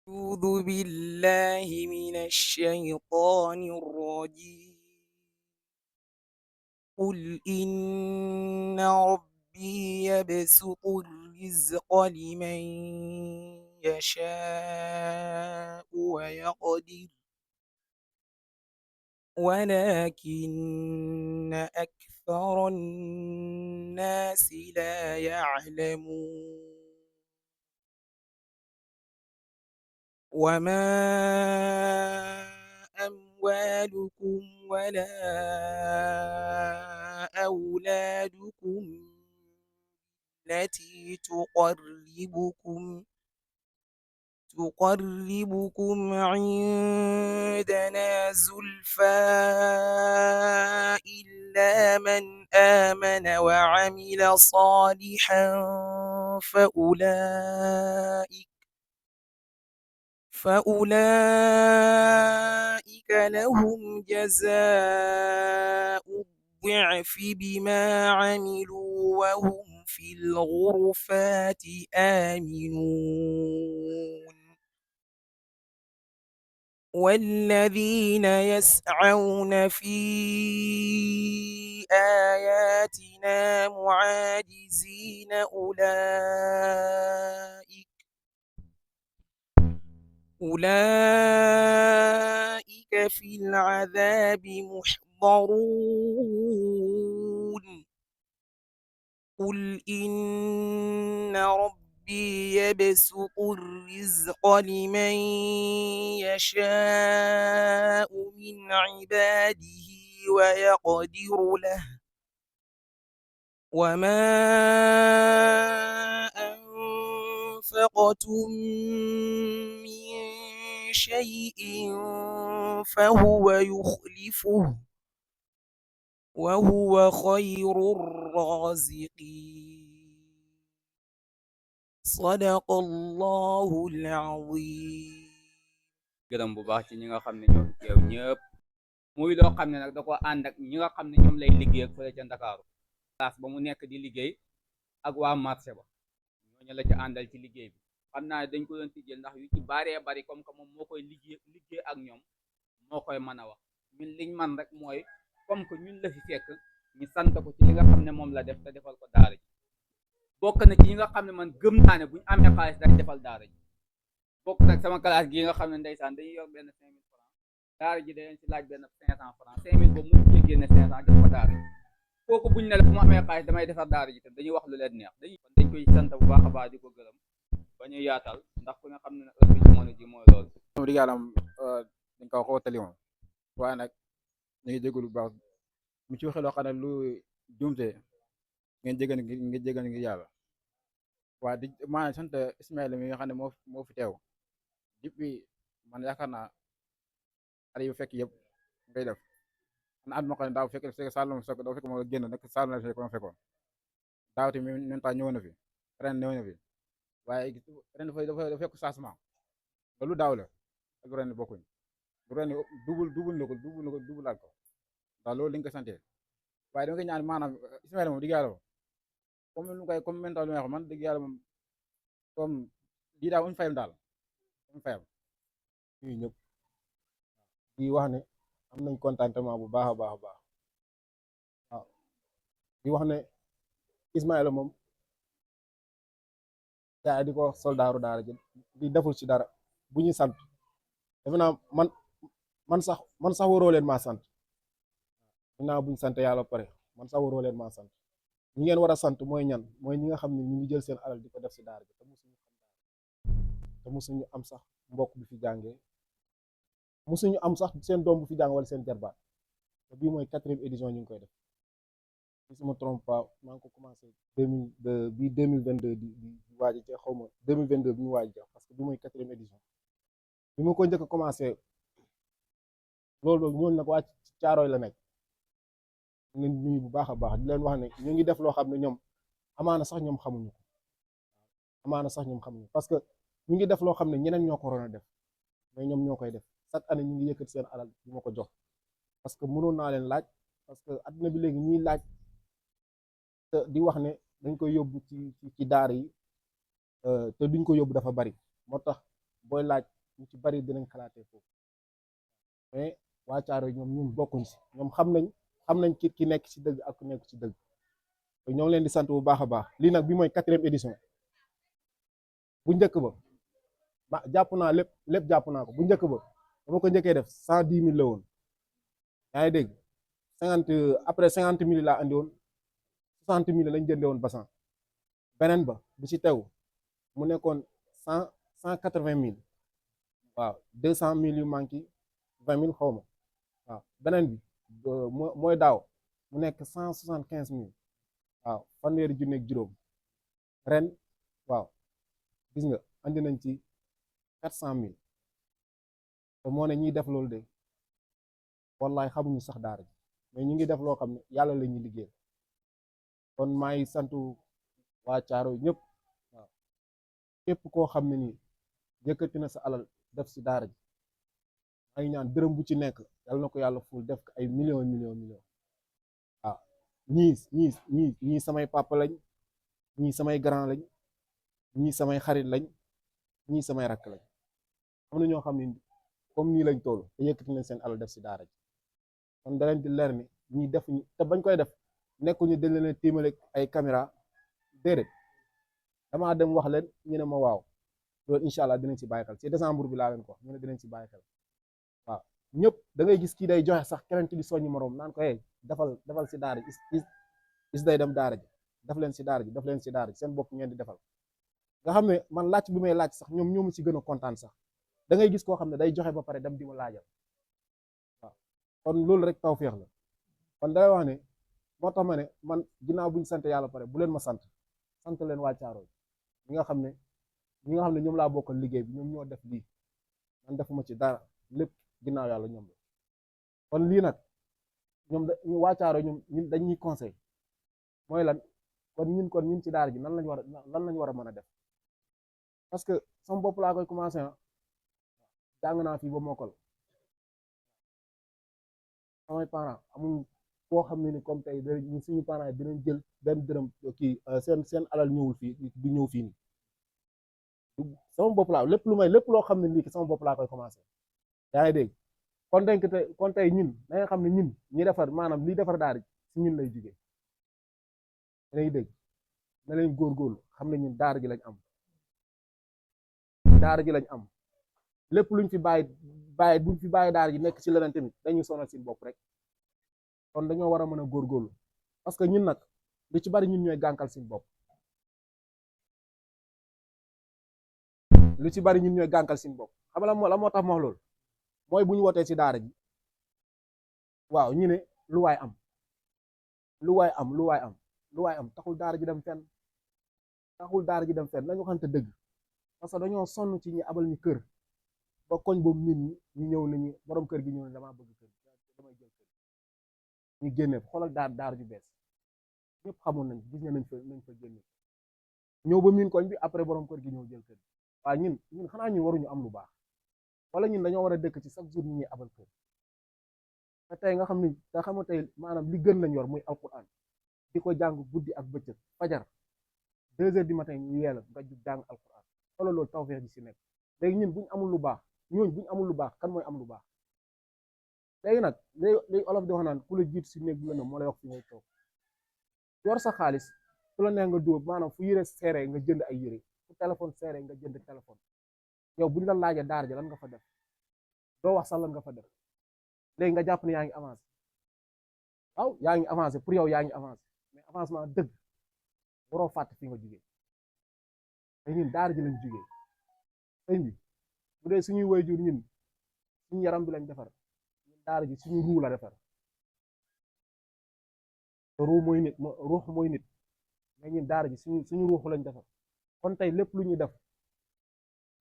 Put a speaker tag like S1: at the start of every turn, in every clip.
S1: أعوذ بالله من الشيطان الرجيم. قل إن ربي يبسط الرزق لمن يشاء ويقدر ولكن أكثر الناس لا يعلمون. وما أموالكم ولا أولادكم التي تقربكم عندنا زلفى إلا من آمن وعمل صالحا فأولئك لهم جزاء الضعف بما عملوا وهم في الغرفات آمنون. والذين يسعون في آياتنا معاجزين أولئك في العذاب محضرون. قل إن ربي يبسط الرزق لمن يشاء من عباده ويقدر له وما أنفقتم من شيء فهو يخلفه وهو خير الرازقين. صدق الله العظيم.
S2: gërëm bu baax ci ñi nga xam ne ñoo fi teew ñëpp muy loo xam ne nag da ko ànd ak ñi nga xam ne ñoom lay liggéey ak fële ca Ndakaaru place ba mu nekk di liggéey ak waa marché ba ñooñu la ci àndal ci liggéey bi xam naa dañ ko doon tijjel ndax yu ci baree bari comme que moom moo koy liggéey ak ñoom moo koy mën a wax ñun liñ man rek mooy comme que ñun la fi fekk ñu sant ko ci li nga xam ne moom la def te defal ko daara ji bokk na ci ñi nga xam ne man gëm naa ne buñ amee xaalis day defal daara ji bokk nag sama classe gi nga xam ne ndeysaan dañuy yor benn 5000 francs daara ji daleen ci laaj benn 500 francs 5000 boobu mu cee génne 500 jox ko daara ji kooku buñ ne la bu mu amee xaalis damay defar daara ji tam dañuy wax lu leen neex dañ koy sant bu baax a baax di ko gërëm ba ñu yaatal ndax ku nga xam ne nag heure bi jamono ji mooy loolu
S3: moom di yàlla dañ ko xaw a tali moom waaye nag ñu ngi jégalu bu baax mu ci waxee loo xam ne lu jumte ngeen jégal ngi yàlla waaye di maanaam sant Ismaïla mi nga xam ne moo fi teew depuis man yaakaar naa at yu fekk yëpp ngay def na at moo xam ne daaw fekk Saloum fekk doo fekk moo génn nag Saloum la fekk ma fekkoon daaw te même temps ñëw na fi ren ñëw na fi waaye ren dafa fekk changement ba lu daaw la ak ren bokkuñ bu ren dubul na ko dubulaat ko ndax loolu li nga ko santee waaye dama koy ñaan maanaam Ismaïla moom digg yàlla comme mental lu man digg yàlla moom comme lii daal uñ fayam daal uñ fayam ñuy ñëpp di wax ne am nañ contentement bu baax a baax a baax waaw di wax ne Ismaïla moom gaa di ko soldaaru daara ji di deful ci dara bu ñu sant defe naa man sax waroo leen maa sant ginnaaw buñ sant yàlla pare man sax waroo leen maa sant ñi ngeen war a sant mooy ñan mooy ñi nga xam ne ñu ngi jël seen alal di ko def si daara ji te musuñu am sax mbokk bi fi jàngee musuñu am sax seen doom bu fi jàng wala seen jarbaat te bii mooy 4e édition ñu ngi koy def si sama trompe pas maa ngi ko commencé 2002 bii 2022 di waaj a xaw ma 2022 bi ñu waaj a parce que bii mooy 4e édition bi ma ko njëkk a commencé loolu ñooñu nag waa Caaroy la nekk ñu ngi nuyu bu baax a baax di leen wax ne ñu ngi def loo xam ne ñoom amaana sax ñoom xamuñu ko parce que ñu ngi def loo xam ne ñeneen ñoo ko waroon a def mais ñoom ñoo koy def chaque année ñu ngi yëkkati seen alal di ma ko jox parce que mënoon naa leen laaj parce que adduna bi léegi ñuy laaj te di wax ne dañ koy yóbbu ci daara yi te duñ ko yóbbu dafa bari moo tax
S4: booy laaj ñu ci bari dinañ xalaatee foofu mais waa Caaroy ñoom ñun bokkuñ si ñoom xam nañ ki nekk ci dëgg ak ku nekk ci dëgg te ñoo ngi leen di sant bu baax a baax lii nag bi mooy 4e édition bu njëkk ba jàpp naa lépp jàpp naa ko bu njëkk ba dama ko njëkkee def 110 000 la woon yaa ngi dégg 50 laa andi woon 60 000 lañ jëndee woon basan beneen ba bu ci tew mu nekkoon 180 000 waaw 200 000 yu manqué 20 000 xaw ma waaw beneen bi mooy daaw mu nekk 175 000 waaw fanweeri junni ak juróom ren waaw gis nga andi nañ ci 400 000 te moo ne ñiy def loolu de wallaay xamuñu sax daara ji mais ñu ngi def loo xam ne yàlla la ñuy liggéey kon maa ngi sant waa Caaroy ñëpp waaw képp koo xam ne nii yëkkati na sa alal def si daara ji maa ngi ñaan dërëm bu ci nekk yàlla na ko yàlla ful def ko ay millions waaw ñii samay papa lañ ñii samay grand lañ ñii samay xarit lañ ñii samay rakk lañ am na ñoo xam ne comme nii lañ toll te yëkkati nañ seen alal def si daara ji kon da leen di leer ni ñii defuñu te bañ koy def nekkuñu dañ leen tiimale ay caméra déedéet damaa dem wax leen ñu ne ma waaw loolu incha allah dinañ si bàyyi xel ci décembre bi laa leen ko wax ñu ne dinañ si bàyyi xel waaw ñëpp da ngay gis kii day joxe sax keneen ki di soññi moroom naan ko hey defal si daara ji is day dem daara ji daf leen si daara ji daf leen si daara ji seen bopp ngeen di defal nga xam ne man laaj bi may laaj sax ñoom ñoo ma si gën a kontaan sax da ngay gis koo xam ne day joxe ba pare dem di ma laajal waaw kon loolu rek tawféex la kon day wax ne moo tax ma ne man ginnaaw buñ sant yàlla pare bu leen ma sant leen waa Caaroy ñi nga xam ne ñoom laa bokkal liggéey bi ñoom ñoo def lii man defuma ci dara lépp ginnaaw yàlla ñoom la kon lii nag ñoom waa Caaroy ñun dañuy conseil mooy lan kon ñun ci daara ji lan lañ war a mën a def parce que sama bopp laa koy commencé jàng naa fii ba mokkal samay parents amuñ koo xam ne ni comme tey suñu parents yi dinañ jël benn dërëm kii seen alal ñëwul fii du ñëw fii nii sama bopp laa lépp loo xam ne lii sama bopp laa koy commencé yaa ngi dégg kon tey ñun da nga xam ne ñun ñi defar maanaam liy defar daara ji si ñun lay jugee da ngay dégg na leen góorgóorlu xam ne ñun daara ji lañ am lépp luñ fi buñ fi bàyyi daara ji nekk ci leneen tamit dañuy sonal seen bopp rek kon dañoo war a mën a góorgóorlu parce que ñun nag lu ci bari ñun ñooy gànkal seen bopp xam nga la moo tax ma wax loolu mooy bu ñu wootee ci daara ji waaw ñu ne lu waay am taxul daara ji dem fenn nañu waxante dëgg parce que dañoo sonn ci ñi abal ñu kër ba koñ boobu nit ñi ñu ñëw nañu borom kër gi ñëw ne damaa bëgg kër damay jël kër ñu génne xoolal daara ju bees ñëpp xamoon nañ gis nañ fa génne ñëw ba miin koñ bi après borom kër gi ñëw jël kër waaw ñun xanaa ñun waruñu am lu baax wala ñun dañoo war a dëkk ci chaque jour ñi ñuy abal kër te tey nga xam ne tey maanaam li gën lañ yor muy alquran di ko jàng guddi ak bëccëg fajar 2 heures du matin ñu yee la nga jug jàng alquran wala loolu tawfeex ji si nekk léegi ñun buñ amul lu baax kan mooy am lu baax léegi nag léegi olof di wax naan ku la jiit si néeg bu la moo lay wax fi ngay toog yor sa xaalis fu la neex nga dóor maanaam fu yére seere nga jënd ay yére fu téléphone seere nga jënd téléphone yow buñ la laajee daara ji lan nga fa def doo wax sax lan nga fa def léegi nga jàpp ne yaa ngi avancé waaw yaa ngi avancé pour yow yaa ngi avancé mais avancement dëgg waroo fàtte fi nga jugee te ñun daara ji lañ jugee sëñ bi bu dee suñuy waajur ñun suñu yaram bi lañ defar ñun daara ji suñu ruu la defar te ruux mooy nit mais ñun daara ji suñu ruux lañ defar kon tey lépp lu ñuy def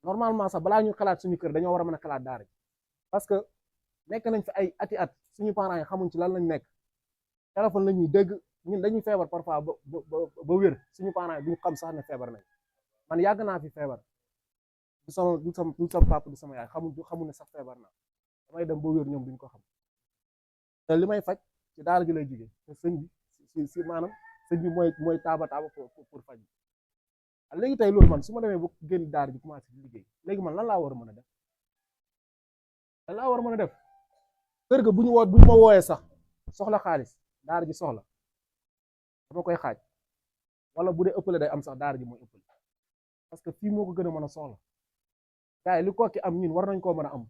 S4: normalement sax balaa ñu xalaat suñu kër dañoo war a mën a xalaat daara ji parce que nekk nañ fi ay ati at suñu parents yi xamuñ ci lan lañ nekk téléphone la ñuy dégg ñun dañuy feebar parfois ba wér suñu parents yi duñ xam sax ne feebar nañ man yàgg naa fi feebar du sama papa du sama yaay xamul ne sax feebar naa damay dem ba wér ñoom duñ ko xam te li may faj ci daara ji lay jóge te sëñ bi si maanaam sëñ bi mooy taaba pour faj léegi tey loolu man su ma demee ba génn daara ji commencé di liggéey léegi man lan laa war a mën a def lan laa war a mën a def kër ga bu ñu ma wooyee sax soxla xaalis daara ji soxla dama koy xaaj wala bu dee ëppale day am sax daara ji mooy ëppale parce que fii moo ko gën a mën a soxla gars yi li kooki am ñun war nañ koo mën a am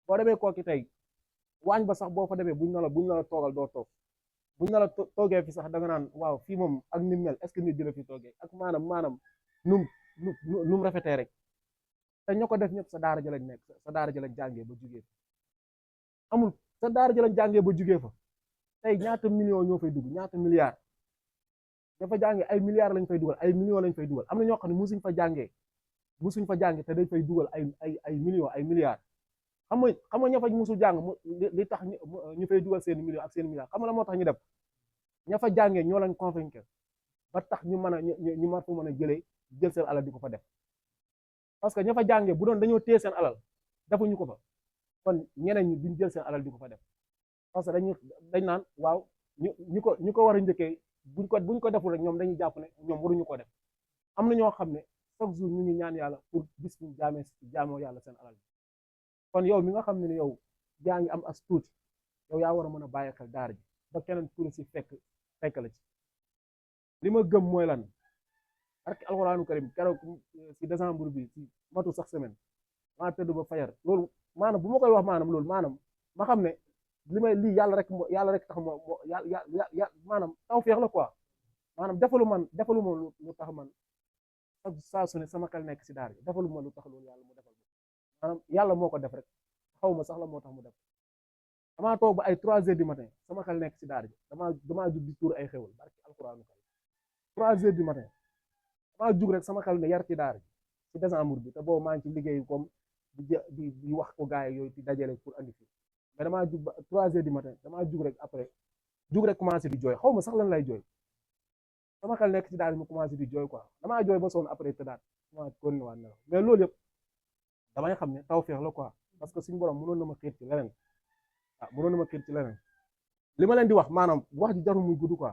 S4: boo demee kooki tey waañ ba sax boo fa demee buñ na la toogal doo toog buñ na la toogee fi sax da nga naan waaw fii moom ak ni mel est ce que nit dina fi toogee ak maanaam num rafetee rek te ñoo ko def ñëpp sa daara ji lañ nekk sa daara ji lañ jàngee ba jugee fa amul sa daara ji lañ jàngee ba jugee fa tey ñaata millions ñoo fay dugg ñaata milliards dafa jàngee ay milliards lañ fay dugal ay millions lañ fay dugal am na ñoo xam ne musuñ fa jàngee te dañ fay dugal ay millions ay milliards xam nga ña fa musul jàng li tax ñu fay dugal seen millions ak seen milliards xam nga la moo tax ñu def ña fa jàngee ñoo lañ convaincre ba tax ñu mën a ñu mën fa mën a jël seen alal di ko fa def parce que ña fa jàngee bu doon dañoo téye seen alal defuñu ko fa kon ñeneen ñi duñ jël seen alal di ko fa def parce que dañ naan waaw ñu ko war a njëkkee buñ ko deful rek ñoom dañuy jàpp ne ñoom waruñu ko def am na ñoo xam ne chaque jour ñu ngi ñaan yàlla pour bis bu jaamoo yàlla seen alal bi kon yow mi nga xam ne yow yaa ngi am as tuuti yow yaa war a mën a bàyyi xel daara ji ba keneen ku si fekk la ci li ma gëm mooy lan ak alxuraanu karim keroog si décembre bi si matu sax semaine maa tëdd ba fajar loolu maanaam bu ma koy wax loolu ma xam ne lii yàlla rek tax maanaam tawfeex la quoi maanaam defalu ma lu tax man saa su ne sama xel nekk si daara ji defalu ma lu tax loolu yàlla mu defal maanaam yàlla moo ko def rek xaw ma sax la moo tax mu def damaa toog ba ay 3 heures du matin sama xel nekk si daara ji damaa jug di tuur ay xewal barki alxuraanu karim 3 heures du matin damaa jug rek sama xel ne yar ci daara ji ci décembre bi te boobu maa ngi ci liggéey comme di wax ko gars yi yooyu di dajale pour andi fi mais damaa jug ba 3 heures du matin damaa jug rek après jug rek commencé di jooy xaw ma sax lan lay jooy sama xel nekk ci daara ji mu commencé di jooy quoi damaa jooy ba sonn après tëddaat commencé continué waat nelaw mais loolu yëpp damay xam ne tawfeex la quoi parce que suñu borom mënoon na ma xiir ci leneen mënoon na ma xiir ci leneen li ma leen di wax maanaam wax ji jarul muy gudd quoi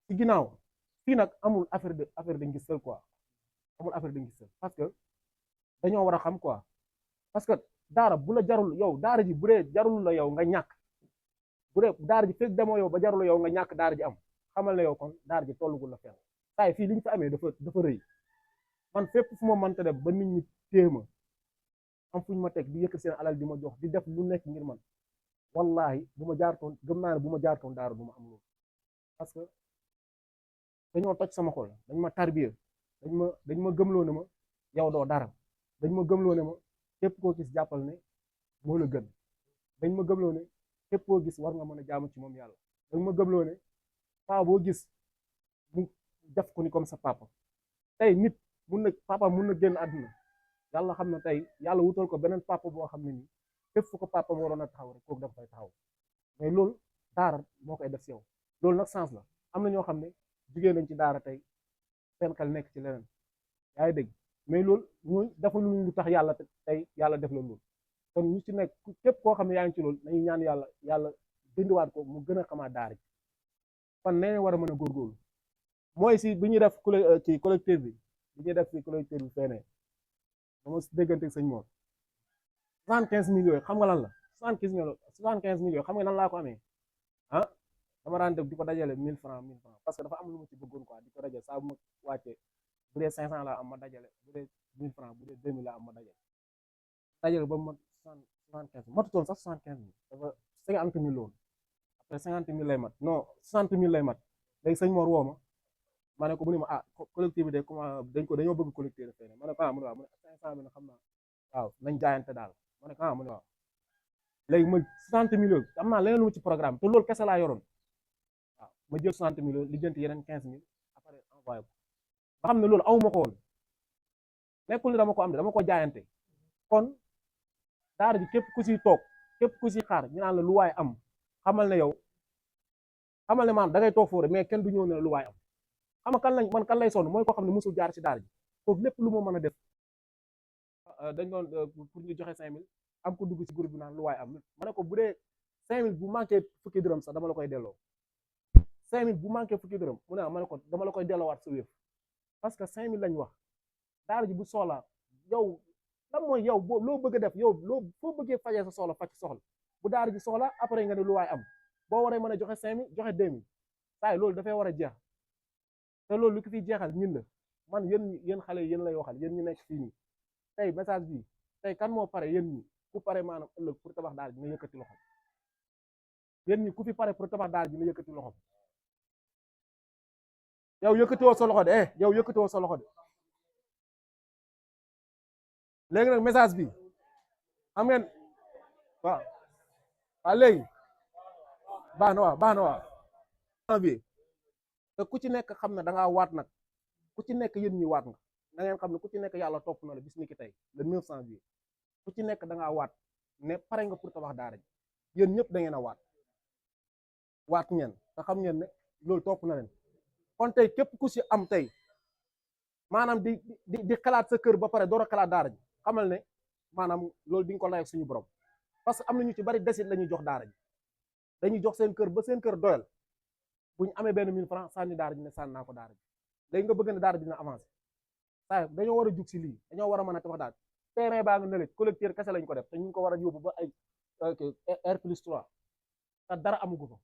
S4: ci ginnaaw fii nag amul affaire de ngistal quoi amul affaire de ngistal parce que dañoo war a xam quoi parce que daara bu la jarul yow daara ji bu dee jarul la yow nga ñàkk bu dee daara ji fekk demoo yow ba jarul la yow nga ñàkk daara ji am xamal ne yow kon daara ji tollugul la fenn saa yi fii li ñu fi amee dafa rëy man fépp fu ma mënta def ba nit ñi téema am fuñ ma teg di yëkkat seen alal di ma jox di def lu nekk ngir man wallahi bu ma jaartoon gëm naa ne bu ma jaartoon daara du ma am loolu parce que dañoo toj sama xol dañ ma tarbiya dañ ma gëmloo ne ma yow doo dara dañ ma gëmloo ne ma képp koo gis jàppal ne moo la gën dañ ma gëmloo ne képp koo gis war nga mën a jaamu ci moom yàlla dañ ma gëmloo ne paa boo gis mu def ko ni comme sa papa tey nit papa mun na génn àdduna yàlla xam na tey yàlla wutal ko beneen papa boo xam ne nii fépp fu ko papa waroon a taxaw rek kooku dafa fay taxaw mais loolu daara moo koy def si yow loolu nag sens la am na ñoo xam ne jigéen nañ ci daara tey seen xel nekk ci leneen yaa ngi dégg mais loolu ñooy dafa lu tax yàlla tey yàlla def la loolu kon ñu ci nekk képp koo xam ne yaa ngi ci loolu nañu ñaan yàlla dindiwaat ko mu gën a xamaat daara ji kon nee war a mën a góorgóorlu mooy si bi ñuy def ci collectif bi ñuy def si collectif bi feneen dama déggante sëñ Mor 75 millions yooyu xam nga lan la 75 millions yooyu xam nga nan laa ko amee ah dama daan def di ko dajale 1000 francs parce que dafa am lu ma ci bëggoon quoi di ko dajale saa bu ma wàccee bu dee 500 laa am ma dajale bu dee 1000 francs bu dee 2000 laa am ma dajale ba mu mat 75 matutoon sax 75 mille dafa 50 mille loolu après 50 mille lay mat non 60 mille lay mat léegi sëñ Mor woo ma ne ko mu ne ma collectivité comment dañoo bëgg collecter feneen ma ne ko mu ne waaw mu ne 500 mille xam naa waaw nañ jaayante daal ma ne ko mu ne waaw léegi ma 60 millions am naa leneen lu ma ci programme te loolu kese laa yoroon waaw ma jël 60 millions lijjanti yeneen 15 mille après envoyé ko ba xam ne loolu awuma ko woon nekkul ni dama ko am de dama ko jaayante kon daara ji képp ku siy toog képp ku siy xaar ñu naan la lu waay am xamal ne yow xamal ne maanaam da ngay toog foofu mais kenn du ñëw ne la lu waay am xam nga kan lay sonn mooy koo xam ne mosul jaar ci daara ji foofu lépp lu ma mën a def dañ doon pour ñu joxe 5000 am ko dugg ci groupe bi naan lu waay am ma ne ko bu dee 5000 bu manqué fukki dërëm sax dama la koy delloo 5000 bu manqué fukki dërëm mu ne ma ne ko dama la koy delloowaat sa wéef parce que 5000 lañ wax daara ji bu soxlaa yow lan mooy yow loo bëgg a def yow foo bëggee fajee sa soxla faj soxla bu daara ji soxla après nga ne lu waay am boo waree mën a joxe 5000 joxe 2000 saa loolu dafay war a jeex te loolu lu ko fiy jeexal ñun la man yéen xale yi yéen lay waxal yéen ñu nekk fii nii tey message bi tey kan moo pare yéen ñi ku pare maanaam ëllëg pour tabax daara ji nga yëkkati loxo yéen ñi ku fi pare pour tabax daara ji nga yëkkati loxo yow yëkkatiwoo sa loxo de yow yëkkatiwoo sa loxo de léegi nag message bi xam ngeen waaw waaw léegi baax na waaw bi te ku ci nekk xam ne da ngaa waat nag ku ci nekk yéen ñi waat nga da ngeen xam ne ku ci nekk yàlla topp na la bis ni ki tey le 9 janvier ku ci nekk da ngaa waat ne pare nga pour tabax daara ji yéen ñëpp da ngeen a waat ngeen te xam ngeen ne loolu topp na leen kon tey képp ku si am tey maanaam di xalaat sa kër ba pare door a xalaat daara ji xamal ne maanaam loolu di nga ko lay ak suñu borom parce que am na ñu ci bari desit la ñuy jox daara ji dañuy jox seen kër ba seen kër doyal bu ñu amee benn 1000 francs sànni daara ji ne sànni naa ko daara ji léegi nga bëgg ne daara dina avancé saa dañoo war a jug si lii dañoo war a mën a tabax daal terrain baa nga nële collecteur kese lañ ko def te ñu ngi ko war a yóbbu ba ay R+3 te dara amugu ko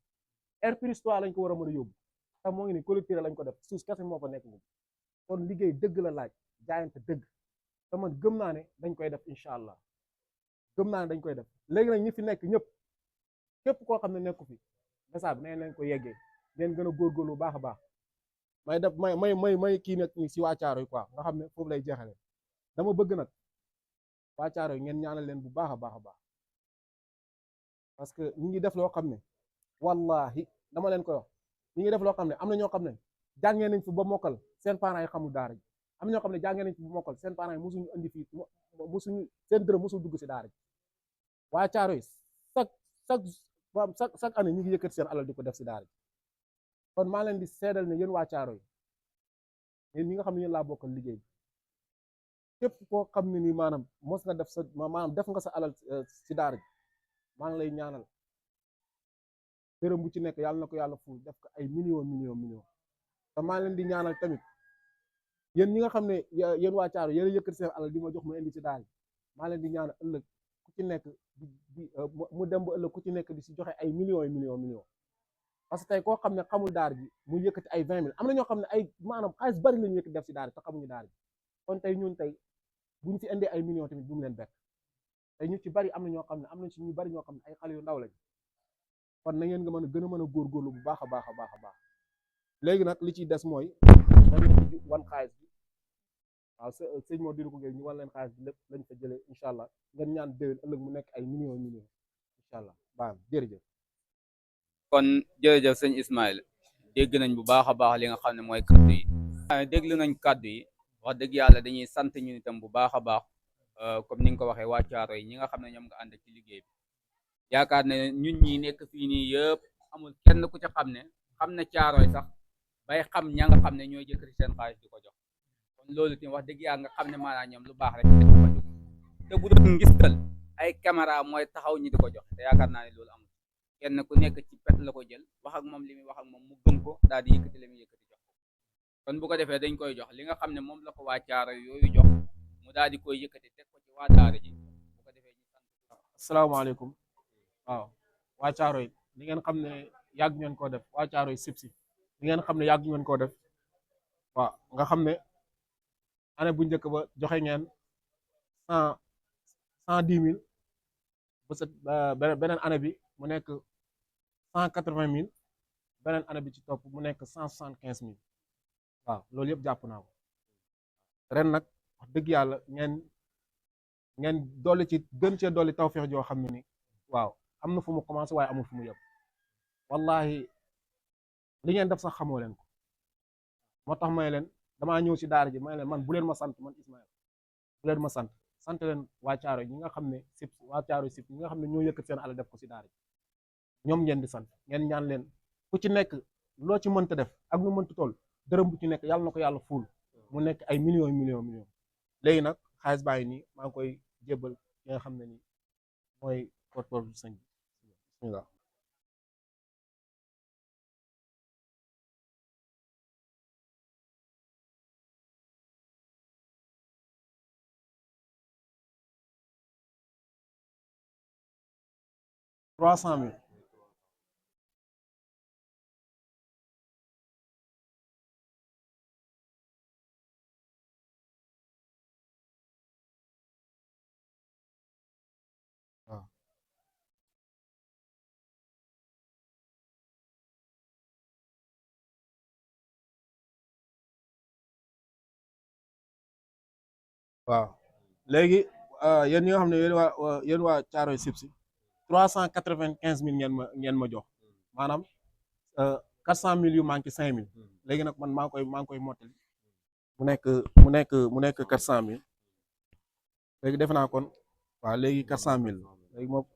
S4: R+3 lañ ko war a mën a yóbbu te moo ngi ni collecteur lañ ko def suuf kese moo fa nekk moom kon liggéey dëgg la laaj jaayante dëgg te man gëm naa ne dañ koy def incha allah gëm naa ne dañ koy def léegi nag ñi fi nekk ñëpp képp koo xam ne nekku fi message bi nañ leen ko yeggee ngeen gën a góorgóorlu baax a baax may def may kii nag si waa Caaroy quoi nga xam ne foofu lay jeexale dama bëgg nag waa Caaroy ngeen ñaanal leen bu baax a baax a baax parce que ñi ngi def loo xam ne wallahi dama leen koy wax ñi ngi def loo xam ne am na ñoo xam ne jàngee nañ fi ba mokkal seen parents yi xamul daara ji am na ñoo xam ne jàngee nañ fi ba mokkal seen parents yi mosuñu indi fii mosuñu seen dërëm mosul dugg si daara ji waa Caaroy chaque année ñu ngi yëkkati seen alal di ko def si daara ji kon maa leen di seedal ne yéen waa Caaroy yéen ñi nga xam ne yéen laa bokkal liggéey bi képp koo xam ne nii maanaam mos nga def sa maanaam def nga sa alal si daara ji maa ngi lay ñaanal dërëm bu ci nekk yàlla na ko yàlla ful def ko ay millions te maa leen di ñaanal tamit yéen ñi nga xam ne yéen waa Caaroy yéen a yëkkati seen alal di ma jox ma indi si daara ji maa leen di ñaanal ëllëg ku ci nekk mu dem ba ëllëg ku ci nekk di si joxe ay millions parce que tey koo xam ne xamul daara ji mu yëkkati ay 20 000 am na ñoo xam ne ay maanaam xaalis bari la ñu yëkkati def si daara te xamuñu daara ji kon tey ñun tey buñ fi indee ay millions tamit bu mu leen bett tey ñu ci bari am na ñoo xam ne am nañ ci ñu bari ñoo xam ne ay xale yu ndaw lañ kon na ngeen nga mën a gën a mën a góorgóorlu bu baax a baax léegi nag li ciy des mooy dañ leen di wan xaalis bi waaw sëñ moo dina ko géey ñu wan leen xaalis bi lépp lañ fa jëlee incha allah ngeen ñaan déwén ëllëg mu nekk ay millions incha allah baax jërëjëf
S2: kon jërëjëf sëñ Ismaïl dégg nañ bu baax a baax li nga xam ne mooy kaddu yi déglu nañ kaddu yi wax dëgg yàlla dañuy sant ñun itam bu baax a baax comme ni nga ko waxee waa Caaroy ñi nga xam ne ñoom nga ànd ci liggéey bi yaakaar ne ñun ñi nekk fii nii yëpp amul kenn ku ci xam ne Caaroy sax bay xam ña nga xam ne ñooy jëkkëri seen xaalis di ko jox kon loolu tamit wax dëgg yàlla nga xam ne maanaam ñoom lu baax rek dafa fa jóg te bu doon ngistal ay caméra mooy taxaw ñi di ko jox te yaakaar naa ne loolu amul kenn ku nekk ci pet la ko jël wax ak moom li muy wax ak moom mu gëm ko daal di yëkkati li muy yëkkati jox ko kon bu ko defee dañ koy jox li nga xam ne moom la ko waa Caaroy yooyu jox mu daal di koy yëkkati teg ko ci waa daara ji bu ko defee ñu sant.
S4: asalaamaaleykum waaw waa Caaroy li ngeen xam ne yàgg ngeen koo def waa Caaroy sipsi li ngeen xam ne yàgg ngeen koo def waaw nga xam ne année bu njëkk ba joxe ngeen 110 000 beneen année bi mu nekk 180 000 beneen année bi ci topp mu nekk 175 000 waaw loolu yëpp jàpp naa ko ren nag wax dëgg yàlla ngeen dolli ci gën cee dolli tawfeex joo xam ne ni waaw am na fu mu commencé waaye amul fu mu yem wallahi li ngeen def sax xamoo leen ko moo tax may leen damaa ñëw si daara ji may leen man bu leen ma sant man Ismaïl bu leen ma sant leen waa Caaroy ñi nga xam ne sip waa Caaroy sip ñi nga xam ne ñoo yëkkat seen alal def ko si daara ji ñoom ngeen di sant ngeen ñaan leen ku ci nekk loo ci mënta def ak nu mënta toll dërëm bu ci nekk yàlla na ko yàlla fuul mu nekk ay millions léegi nag xaalis baa ngi nii maa ngi koy jébbal ki nga xam ne nii mooy porte-parole sëñ bi bismillah 300 000. waaw waaw léegi yéen ñi nga xam ne yéen waa Caaroy sib si 395 000 ngeen ma jox maanaam 400 000 yu manqué 5 000 léegi nag man maa ngi koy mottali mu nekk 400 000 léegi defe naa kon waaw léegi 400 000 léegi moom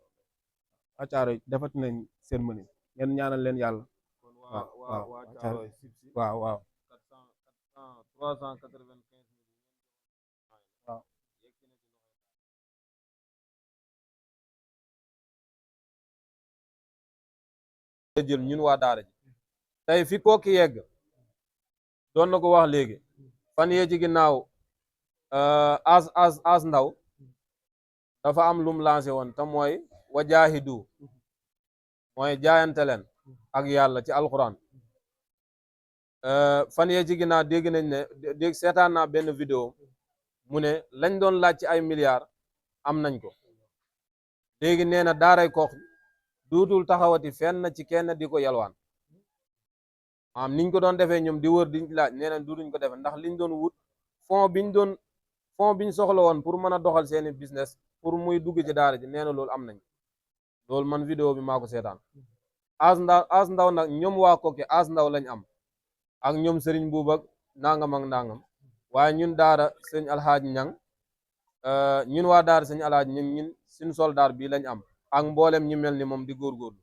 S4: waa Caaroy defati nañ seen mënin ngeen ñaanal leen yàlla waaw waaw waaw waaw
S5: 395
S4: waaw
S5: jël ñun waa daara ji tey fi kooki yegg doon na ko wax léegi fan yee ci ginnaaw as ndaw dafa am lum lancé woon te mooy wajaahidu mooy jaayante leen ak yàlla ci alquran fan yee ci ginnaaw dégg nañ ne dégg seetaan naa benn vidéo mu ne lañ doon laaj ci ay milliards am nañ ko léegi nee na daaray Kox duutul taxawati fenn ci kenn di ko yalwaan maanaam niñ ko doon defee ñoom di wër di laaj nee na duutuñ ko defe ndax liñ doon wut fond biñ soxla woon pour mën a doxal seeni business pour muy dugg ci daara ji nee na loolu am nañ loolu man vidéo bi maa ko seetaan as ndaw nag ñoom waa Koki as ndaw lañ am ak ñoom sëriñ buub ak nangam ak nangam waaye ñun daara sëñ alxaaji ñang ñun waa daara sëñ alxaaji ñang ñun suñ soldaar bii lañ am ak mboolem ñi mel ni moom di góorgóorlu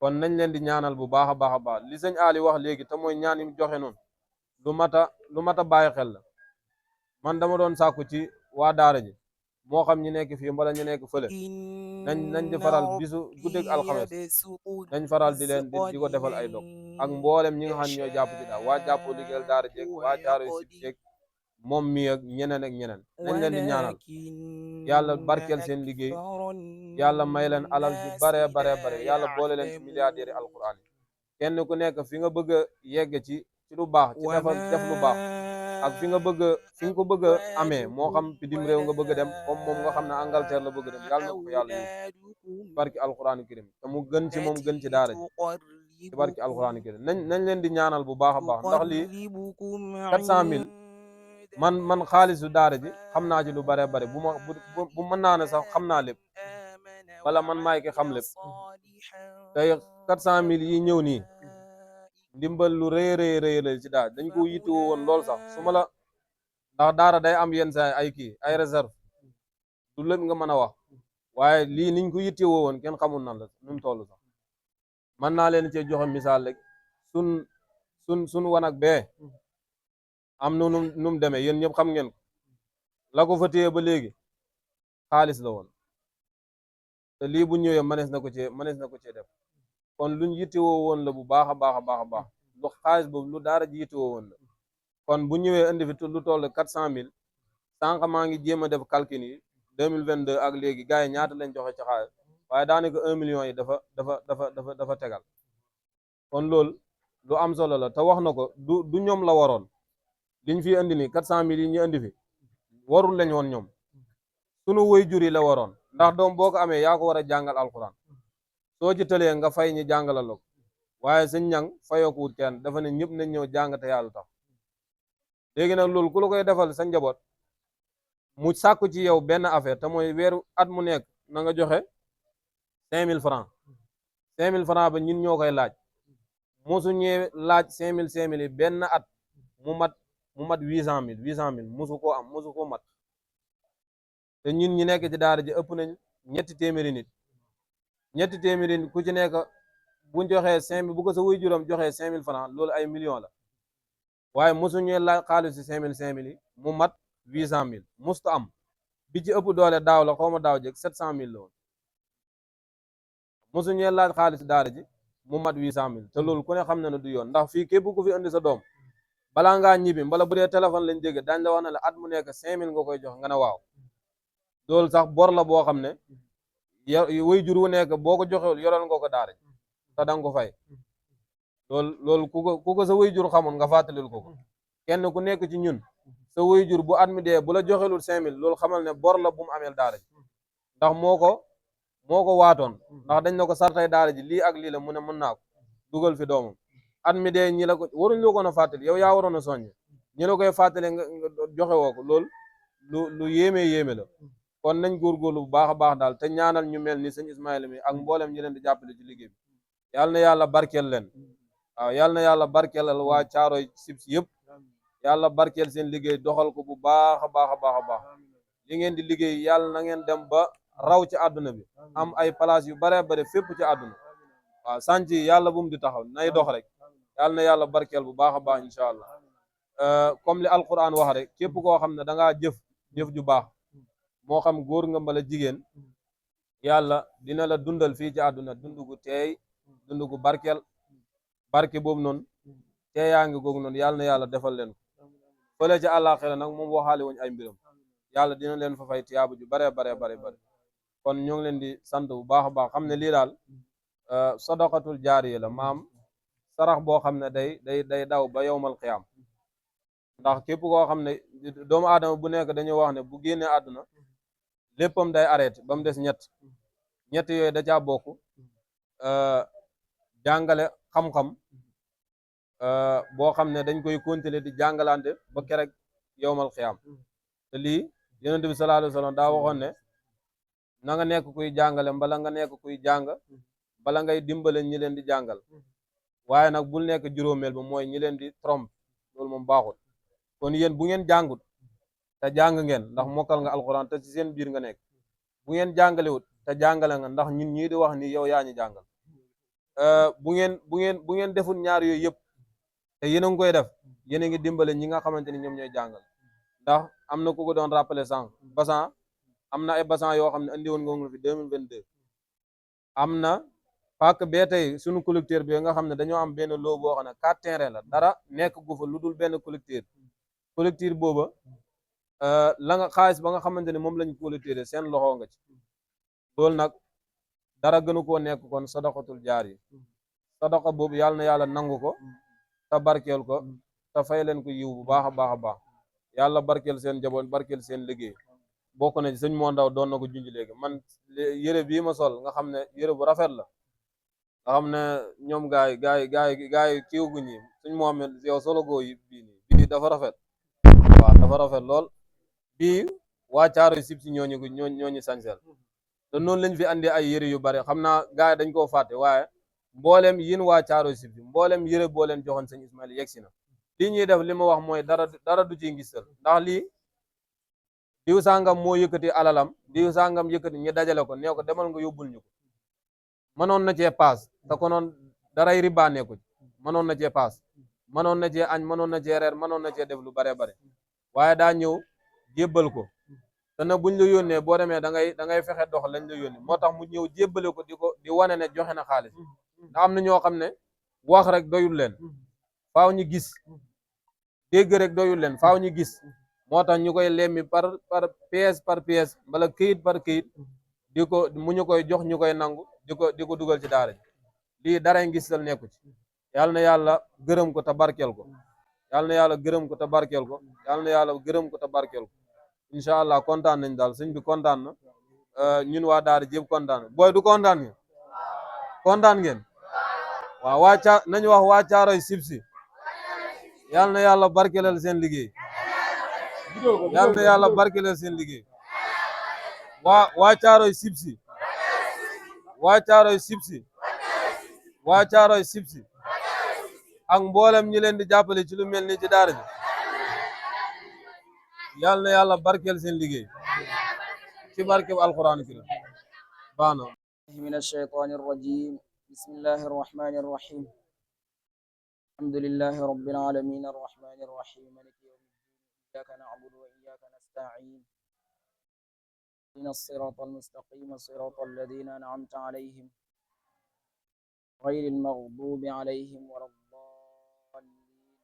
S5: kon nañ leen di ñaanal bu baax a baax a baax li sëñ Ali wax léegi te mooy ñaan yi joxe noonu lu mat a bàyyi xel la man dama doon sàkku ci waa daara ji moo xam ñu nekk fii mbala ñu nekk fële nañ di faral bisu guddeeg alxames nañ faral di leen di ko defal ay dog ak mboolem ñi nga xam ñoo jàpp ci daal waa jàppoo liggéeyal daara jeeg waa Caaroy sib jeeg moom mi ak ñeneen ak ñeneen nañ leen di ñaanal yàlla barkeel seen liggéey yàlla may leen alal ju bare yàlla boole leen ci milliardaires yi alquran yi kenn ku nekk fi nga bëgg a yegg ci lu baax ci def lu baax ak fi nga ko bëgg a amee moo xam bitim réew nga bëgg a dem comme moom nga xam ne Angleterre la bëgg a dem yàlla na ko yàlla yóbbu barki alquran karim te mu gën ci moom gën ci daara ji ci barki alquran karim nañ leen di ñaanal bu baax a baax ndax lii 400 000 man xaalisu daara ji xam naa ci lu bare bu mën naa ne sax xam naa lépp wala man maay ki xam lépp tey 400 000 yi ñëw nii ndimbal lu rëy la ci daal dañ ko yittewoo woon lool sax su ma la ndax daara day am yenn saa ay réserve du lépp nga mën a wax waaye lii niñ ko yittewoo woon kenn xamul nan la nu mu toll sax mën naa leen cee joxe misaal rek sun wanag bee am na nu mu demee yéen ñëpp xam ngeen ko la ko fa téye ba léegi xaalis la woon te lii bu ñëwee mënees na ko cee def kon luñ yittewoo woon la bu baax a baax lu xaalis boobu lu daara ji yittewoo woon la kon bu ñëwee indi fi lu toll 400 000 sànq maa ngi jéem a def calcul yi 2022 ak léegi gars yi ñaata lañ joxe ci xaalis waaye daanaka 1 million yi dafa tegal kon loolu lu am solo la te wax na ko du ñoom la waroon liñ fi indi nii 400 000 yi ñu indi fi warul lañ woon ñoom sunu waajur yi la waroon ndax doom boo ko amee yaa ko war a jàngal alxuraan soo ci tëlee nga fay ñi jàngalal la ko waaye sëñ ñang fayoo ko wut kenn dafa ne ñëpp nañ ñëw jàng te yàlla tax léegi nag loolu ku la koy defal sa njaboot mu sàkku ci yow benn affaire te mooy weeru at mu nekk na nga joxe 5000 francs 5000 francs ba ñun ñoo koy laaj mosu ñëwee laaj 5000 yi benn at mu mat 800 000 mosu koo am mosu koo mat te ñun ñi nekk ci daara ji ëpp nañ ñetti téeméeri nit ku ci nekk buñ joxee 5000 bu ko sa wuy juróom joxee 5000 francs loolu ay millions la waaye mosu ñëwee laaj xaalis si 5000 yi mu mat 800 000 musta am bi ci ëpp doole daaw la xaw ma daaw jëg 700 000 la woon mosu ñëwee laaj xaalis daara ji mu mat 800 000 te loolu ku ne xam na ne du yoon ndax fii képp ku fi indi sa doom balaa ngaa ñibbi mbala bu dee téléphone lañ dégg dañ la wax ne la at mu nekk 5000 nga koy jox nga ne waaw loolu sax bor la boo xam ne waajur wu nekk boo ko joxewul yoral nga ko daara ji te danga ko fay loolu ku ko sa waajur xamoon nga fàttalil ko kenn ku nekk ci ñun sa waajur bu at mi dee bu la joxelul 5000 loolu xamal ne bor la bu mu ameel daara ji ndax moo ko waatoon ndax dañ na ko sartay daara ji lii ak lii la mu ne mën naa ko dugal fi doomam at mi dee ñi la ko waruñ la koon a fàttali yow yaa waroon a soññ ñi la koy fàttali nga joxe woo ko loolu lu yéeme la kon nañ góorgóorlu bu baax a baax daal te ñaanal ñu mel ni sëñ Ismaïla mi ak mboolem ñi leen di jàppale ci liggéey bi yàlla na yàlla barkeel leen waaw yàlla na yàlla barkeelal waa Caaroy Sibsi yëpp yàlla barkeel seen liggéey doxal ko bu baax a baax a baax a baax li ngeen di liggéey yàlla na ngeen dem ba raw ci àdduna bi am ay place yu bare bare fépp ci àdduna waaw sànc yi yàlla bu mu di taxaw nay dox rek yàlla na yàlla barkeel bu baax a baax incha allah comme li alquran wax rek képp koo xam ne da ngaa jëf ju baax moo xam góor nga mbala jigéen yàlla dina la dundal fii ci àdduna dund gu teey dund gu barkeel barke boobu noonu teeyaa ngi googu noonu yàlla na yàlla defal leen ko fële ci àllaaxira nag moom waxaale wuñ ay mbiram yàlla dina leen fa fay tiyaabu ju bare kon ñoo ngi leen di sant bu baax a baax xam ne lii daal sadaqatul jaariya la maam sarax boo xam ne day daw ba yowmal qiyaam ndax képp koo xam ne doomu aadama bu nekk dañuy wax ne bu génnee àdduna léppam day arrêté ba mu des ñett yooyu da caa bokk jàngale xam-xam boo xam ne dañ koy continuer di jàngalante ba kerek yowmal qiyaam te lii yonent bi sallallahu alayhi wa sallam daa waxoon ne na nga nekk kuy jàngale mbala nga nekk kuy jàng bala ngay dimbale ñi leen di jàngal waaye nag bul nekk juróomeel ba mooy ñi leen di trompe loolu moom baaxul kon yéen bu ngeen jàngut te jàng ngeen ndax mokkal nga alxuraan te ci seen biir nga nekk bu ngeen jàngalewut te jàngale nga ndax ñun ñii di wax ni yow yaa ñu jàngal bu ngeen deful ñaar yooyu yëpp te yéen a ngi koy def yéen a ngi dimbale ñi nga xamante ni ñoom ñooy jàngal ndax am na ku ko doon rappelé sànq basan am na ay basan yoo xam ne andi woon nga fi 2022 am na pak bee tey suñu collecteur bi nga xam ne dañoo am benn loo boo xam ne 4 terrain la dara nekk gu fa lu dul benn collecteur booba la nga xaalis ba nga xamante ne moom lañ collecteur seen loxo nga ci loolu nag dara gënu koo nekk kon sadaqatul jaar yi sadaqa boobu yàlla na yàlla nangu ko te barkeel ko te fay leen ko yiw bu baax a baax a baax yàlla barkeel seen jaboot barkeel seen liggéey bokk na ci sëñ moo ndaw doon na ko junj léegi man yëre bii ma sol nga xam ne yëre bu rafet la nga xam ne ñoom gaay kiiw gu ñi suñ Mohamed yow solo goo yi bii dafa rafet waaw dafa rafet lool bii waa Caaroy Sibsi ñooñu sañsel te noonu lañ fi andi ay yëre yu bari xam naa gaay dañ koo fàtte waaye mboolem yéen waa Caaroy Sibsi mboolem yëre boo leen joxoon sëñ Ismaïla yegsi na lii ñuy def li ma wax mooy dara du ci ngistal ndax lii diw sangam moo yëkkati alalam diw sangam yëkkati ñu dajale ko nee ko demal nga yóbbul ñu ko mënoon na cee paas te konoon daray ribaane ko mënoon na cee paas mënoon na cee añ mënoon na cee reer mënoon na cee def lu bare waaye daa ñëw jébbal ko te nag buñ la yónnee boo demee da ngay fexe dox lañ la yónnee moo tax mu ñëw jébbale ko di wane ne joxe na xaalis ndax am na ñoo xam ne wax rek doyul leen faaw ñu gis dégg rek doyul leen faaw ñu gis moo tax ñu koy lemmi par pièce mbala këyit par këyit mu ñu koy jox ñu koy nangu di ko dugal ci daara ji lii daray ngistal nekku ci yàlla na yàlla gërëm ko te barkeel ko yàlla na yàlla gërëm ko te barkeel ko yàlla na yàlla gërëm ko te barkeel ko incha allah kontaan nañ daal sëñ bi kontaan na ñun waa daara jépp kontaan booy du kontaan ngeen kontaan ngeen waaw nañu wax waa Caaroy Sibsi yàlla na yàlla barkeelal seen liggéey yàlla na yàlla barkeelal seen liggéey waa Caaroy Sibsi waa Caaroy Sibsi waa Caaroy Sibsi ak mboolem ñi leen di jàppale ci lu mel ni ci daara ji yàlla na yàlla barkeel seen liggéey ci barkeb alquran karim baana
S1: من الشيطان الرجيم بسم الله الرحمن الرحيم الحمد لله رب العالمين الرحمن الرحيم مالك يوم الدين إياك نعبد وإياك نستعين اهدنا الصراط المستقيم صراط الذين أنعمت عليهم غير المغضوب عليهم ولا الضالين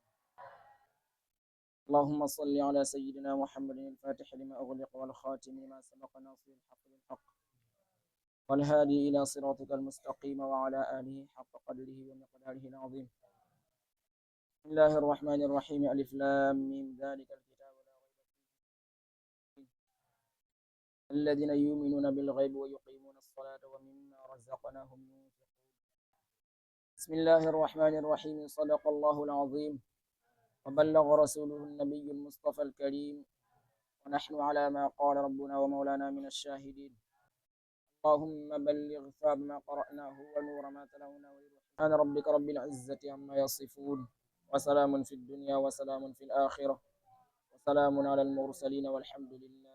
S1: اللهم صل على سيدنا محمد الفاتح لما أغلق والخاتم لما سبق ناصر الحق بالحق والهادي إلى صراطك المستقيم وعلى آله حق قدره ومقداره العظيم. بسم الله الرحمن الرحيم. ألف لام ميم ذلك الكتاب لا ريب فيه الذين يؤمنون بالغيب ويقيمون الصلاة ومما رزقناهم ينفقون. بسم الله الرحمن الرحيم. صدق الله العظيم وبلغ رسوله النبي المصطفى الكريم ونحن على ما قال ربنا ومولانا من الشاهدين. اللهم بلغ ثواب ما قرأناه ونور ما تلوناه. سبحان ربك رب العزة عما يصفون وسلام في الدنيا وسلام في الآخرة وسلام على المرسلين والحمد لله